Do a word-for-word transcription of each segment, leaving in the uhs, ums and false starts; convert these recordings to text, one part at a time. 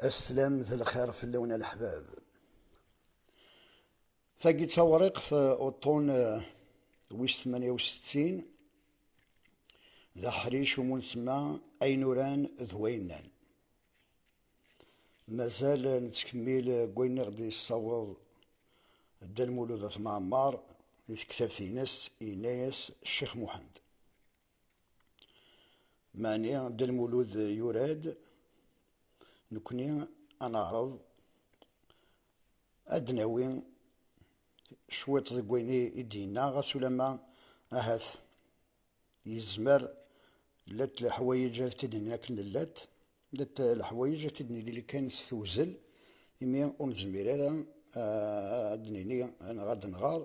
Aslam d lxir fell-awen a leḥbab. Tagi d tawriqt, eh, uṭṭun, eh, wis tmanya u settin, d aḥric umi nsemma ayen uran d wayen nnan. Mazal nettkemmil deg wayen i ɣ-d-yessaweḍ Dda Lmulud At Mɛemmer di tektabt-ines, yenna-yas Ccix Muḥend. Meɛni Dda Lmulud yura-d, nekni ad neɛreḍ ad d-nawi cwiṭ deg wayen i, i d-yenna, ɣas ulamma ahat yezmer llant leḥwayeǧ ara t-id-nini akken llant, llant leḥwayeǧ ara t-id-nini kan s tewzel, imi ur nezmir ara, ah, ad d-nini neɣ ad nɣer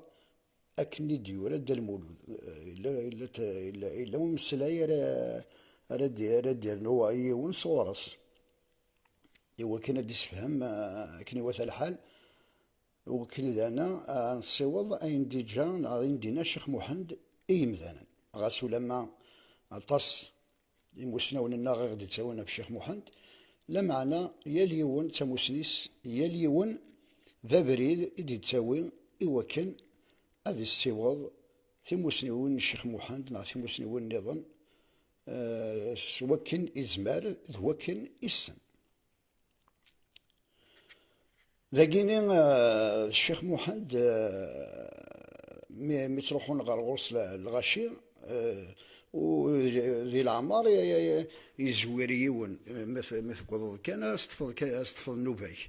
akken i d-yura Dda Lmulud. Eh, yella, yella, yella, yella umeslay ara, ara d-, ara d-yernu yiwen sɣur-s. Iwakken ad d-issefhem, eh, akken iwata lḥal, iwakken daɣen, eh, ad nessiweḍ ayen d-yeǧǧa neɣ ayen d-yenna Ccix Muḥend i yimdanen. Ɣas ulamma aṭas imusnawen-nneɣ i ɣ-d-ittawin ɣef Ccix Muḥend, lameɛna yal yiwen d tamusni-s, yal yiwen d abrid i d-ittawi i wakken ad issiweḍ timusniwin n Ccix Muḥend neɣ timusniwin nniḍen, eh, s wakken izmer d wakken issen. Dagini, eh, Ccix Muḥend, eh, mi, mi ttruḥun ɣer ɣur-s l-, lɣaci, eh, u di leɛmer i, i, i, yezwir yiwen, eh, mi t-, mi tewwḍeḍ kan, ad s-tefeḍ ka-, ad s-tefeḍ nnuba-k.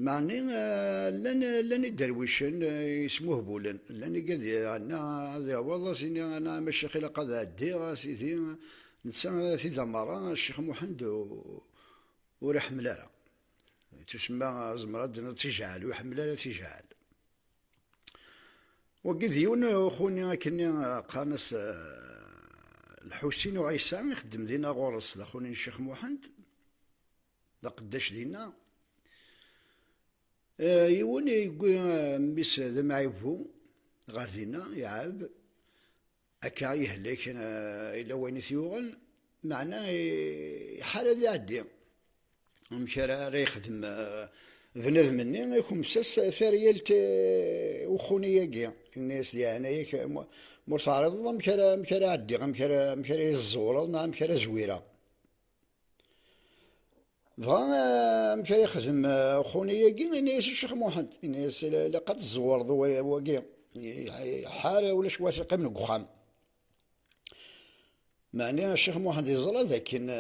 Meɛni, eh, llan, llan iderwicen, eh, yesmuhbulen, llan igad yeɛna ad yaweḍ, ad s-yini, "Anɛam a ccix, ilaq ad ɛeddiɣ, a sidi." Netta, tida merra, Ccix Muḥend u-, ur iḥemmel ara. Tusma, zemreɣ ad d-iniɣ d tijaɛel, ur iḥemmel ara tijaɛel. Wagi d yiwen uxuni akkenni, qqaren-as, eh, Lḥusin u Ɛisa, ixeddem dinna ɣur-s, d axuni n Ccix Muḥend, d aqeddac dinna. Eh, yiwen yewwi, eh, mmi-s d amɛibu ɣer dinna, iɛab. Akka ihlek, eh, yella wayen i t-yuɣen, meɛna i-, iḥar ad iɛeddi. Amek ara, ara yexdem, eh, bnadem-nni, ikmes-as taryalt, eh, uxuni-agi. Yenna-yas di ɛnaya-k, ma, ma ur teɛriḍeḍ, amek ara, amek ara ɛeddiɣ, amek ara, amek ara yi-tẓewreḍ, neɣ amek ara zwireɣ? Dɣa, eh, amek ara yexdem, eh, uxuni-agi? Yenna-yas i Ccix Muḥend, yenna-yas, "Ilaq ad tẓewreḍ wa-, wagi." Iḥar, ulac wa teqqimen deg uxxam. Meɛni Ccix Muḥend yeẓra d akken, eh,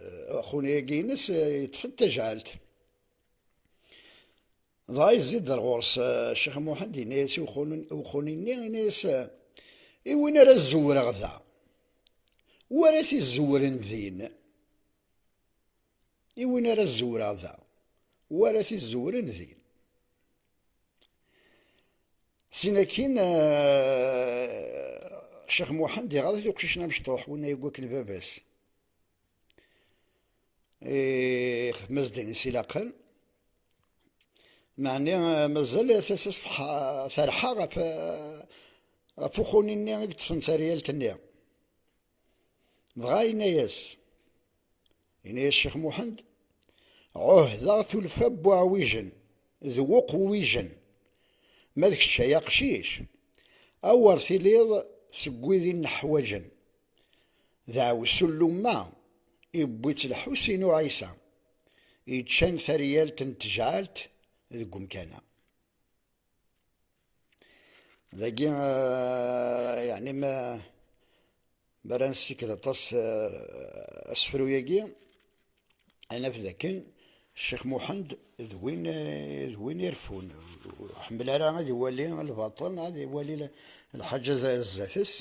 eh, axuni-agi-ines, eh, yeṭṭef-d tajɛelt. Dɣa yezzi-d ar ɣur-s, eh, Ccix Muḥend, yenna-yas i uxuni-, uxuni-nni, yenna-yas, eh, "I win ara zewreɣ da, wara t-izewren din." I win ara zewreɣ da, wara t-izewren din. Sin akkin, eh, Ccix Muḥend iɣaḍ-it uqcic-nni amecṭuḥ, winna yewwi akken baba-s. Ixdem-as-d ayen i s-ilaqen. Meɛni, eh, mazal tasa-s tḥ-, terḥa ɣef, eh, ɣef uxuni-nni i yeṭṭfen taryalt-nni. Dɣa yenna-yas, yenna-yas Ccix Muḥend, "Ɛuhdeɣ tulfa n wuɛwijen d wuqwijen, ma d kečč ay aqcic, awer tiliḍ seg wid i nneḥwaǧen." Deɛwessu n lumma, iwwi-tt Lḥusin u Ɛisa, yeččan taryalt n tejɛalt deg umkan-a. Dagi, eh, yeɛni ma, ma ara nessiked aṭas, eh, asefru-agi, ad naf dakken Ccix Muḥend d win, eh, d win ireffun. Ur ḥemmel ara ad iwali lbaṭel, ad iwali l-, lḥaǧa z-, zdat-s.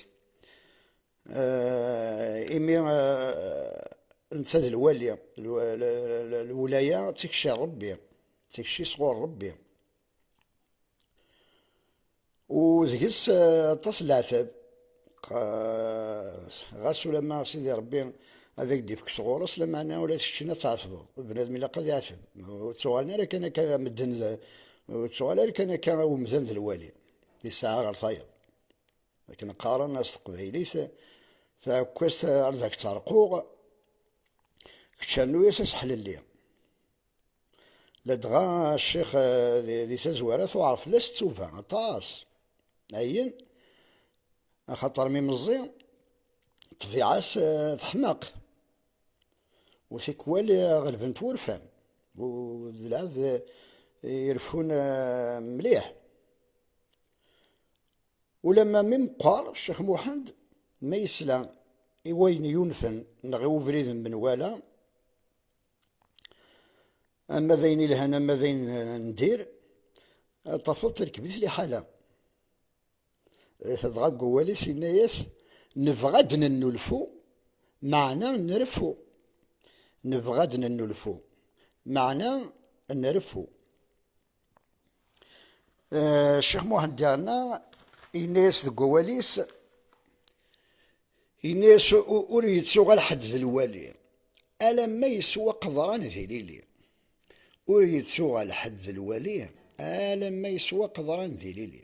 Eh, imi, eh, netta d lwali, lw-, l-, l-, lwilaya d tikci n Ṛebbi, d tikci sɣur Ṛebbi. U deg-s, eh, aṭas n leɛtab. Qa-, ɣas ulamma Sidi Ṛebbi ad ak-d-ifk sɣur-s, lameɛna ula d keččini ad tɛetbeḍ. Bnadem ilaq ad iɛeteb. Ur ttuɣalen ara kan akka medden d, ur ttuɣal ara kan akka umdan d lwali. Yesɛa ɣer tayeḍ. Akken qqaren s teqbaylit, taɛekkazt ar d ak-tt-rquɣ, kečč rnu-yas aseḥlelli. Ladɣa ccix, eh, di, di tazwara tuɛer fell-as ttuba aṭas. Ayen, axaṭer mi meẓẓi, ṭṭbiɛa-s, eh, teḥmeq. U tikwal, eh, ɣelben-t wurfan. U d lɛebd, eh, ireffun, eh, mliḥ. Ulamma mi meqqer Ccix Muḥend, ma yesla i wayen yunfen neɣ i ubrid n menwala, ama d ayen ilhan ama d ayen n dir, tafeḍ terkeb-it liḥala. Dɣa deg wawal-is yenna-yas: "Nebɣa ad d-nennulfu, meɛna nreffu. Nebɣa ad d-nennulfu, meɛna nreffu." Eh, Ccix Muḥend yerna yenna-yas deg wawal-is, yenna-yas: "U-, ur yettuɣal ḥedd d lwali alamma yeswa qeḍran d ilili." Ur yettuɣal ḥedd d lwali alamma yeswa qeḍran d ilili.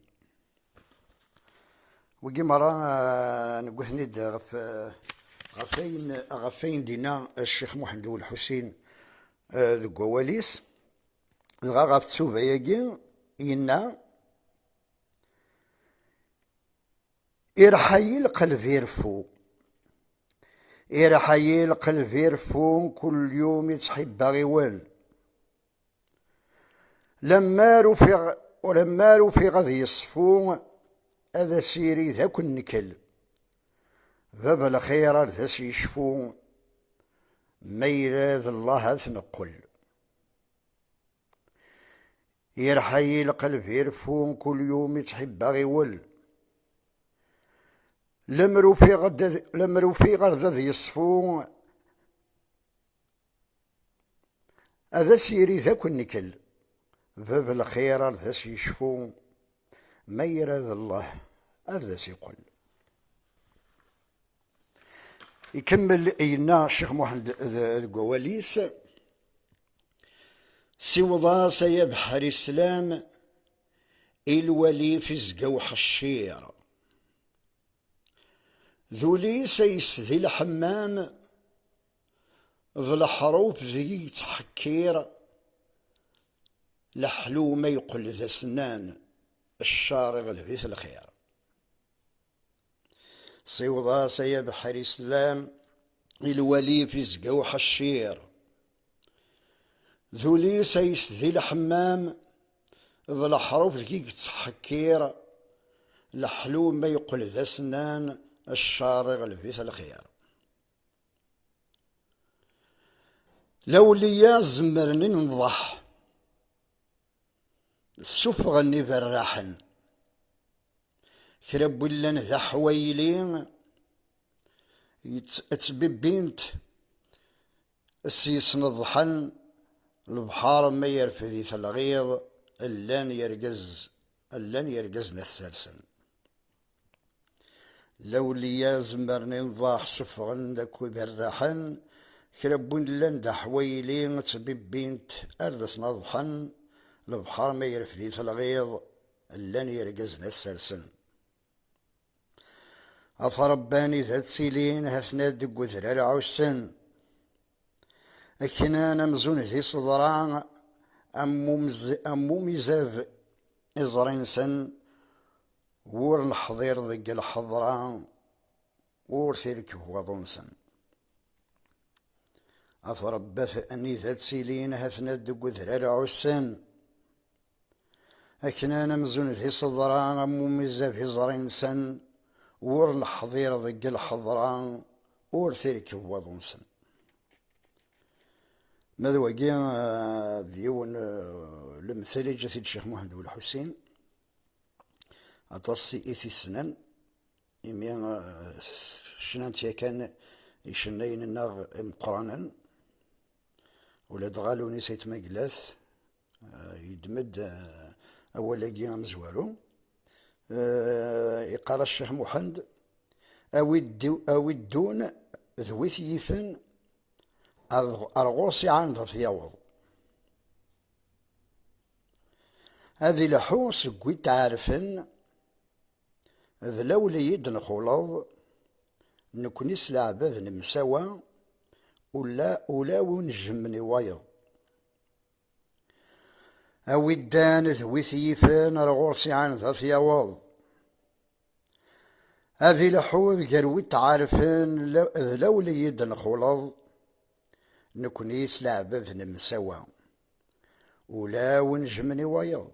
Wigi merra, eh, newwi-ten-id ɣef, eh, ɣef ayen, ɣef ayen d-yenna Ccix Muḥend U Lḥusin, eh, deg wawal-is. Dɣa ɣef ttuba-agi yenna: "Ireḥ-ayi lqelb ireffu, ireḥ-ayi lqelb ireffu, kul yum ittḥibba ɣiwel. Lemmer ufiɣ, lemmer ufiɣ ad yeṣfu, ad as-yiri d akk nnkel. Bab lxir ar d as-yecfu, ma yella d Allah ad t-neqqel." Ireḥ-ayi lqelb ireffu, kul yum ittḥibba ɣiwel. Lemmer ufiɣ ad, lemmer ufiɣ ar d ad yeṣfu, ad as-yiri d akk nnkel. Bab lxir ar d as-yecfu, ma ira d Allah ar d as-iqqel. Ikemmel yenna Ccix Muḥend d-, deg wawal-is: "Siweḍ-as ay abeḥri sslam i lwali f izga uḥeccir. D ul-is ay s di lḥemmam, d leḥruf deg i yettḥekkir, leḥlu ma yeqqel d asnan, ccer iɣleb-it lxir." Siweḍ-as ay abeḥri sslam i lwali f izga uḥeccir. D ul-is ay s di lḥemmam, d leḥruf deg i yettḥekkir, leḥlu ma yeqqel d asnan, ccer iɣleb-it lxir. Lawliya zemren i nenḍeḥ, ssufɣen iberraḥen. Kra n willan d aḥwayli, yett-, ttbibbint s yisneḍḥen, lebḥer ma yerfed-it lɣiḍ, llan yergaz, llan yergazen ad t-sersen. Lawliya zemren i nḍaḥ sufɣen d akk iberraḥen, kra n win llan d aḥwayli ttbibbint ar d asen-aḍḥen, lebḥer ma yerfed-it lɣiḍ, llan yergazen ad sersen. Ɣef Ṛebbi anida ttilin, ha-ten-ad deg udrar ɛussen. Aknan amzun d iseḍra, am umz-, am umizab iẓri-nsen, wur neḥḍir deg lḥeḍra, ur t-irkeb waḍu-nsen. Ɣef Ṛebbi anida ttilin, ha-ten-ad deg udrar ɛussen. Aknan amzun d iseḍra, am umizab iẓri-nsen, wur neḥḍir deg lḥeḍra, ur t-irkeb waḍu-nsen. Ma d wagi, eh, d yiwen, eh, lemtel i ǧǧa-t-id Ccix Muḥend U Lḥusin. Aṭas i, i t-issnen, imi, eh, cnan-t yakan icennayen-nneɣ imeqqranen, ula d Ɣalun Isayt Maglat, eh, yeddem-d, eh, awal-agi amezwaru. Eh, iqqar-as Ccix Muḥend: "Awi ddu-, awi ddun d wi t-yifen, ar, ar ɣur-s iɛand ad t-yaweḍ. Ad ileḥḥu seg wi t-ɛerfen, d lawli i d-nxuleḍ, nekni s leɛbad nemsawa, ula, ula unejjem n wayeḍ. A wi ddan d wi t-yifen ar ɣur-s iɛaned ad t-yaweḍ. Ad ileḥḥu d gar wi t-ɛarfen la-, d lawel i yi-d-nxuleḍ, nekni s leɛbad nemsawa. Ula unejjem n wayeḍ.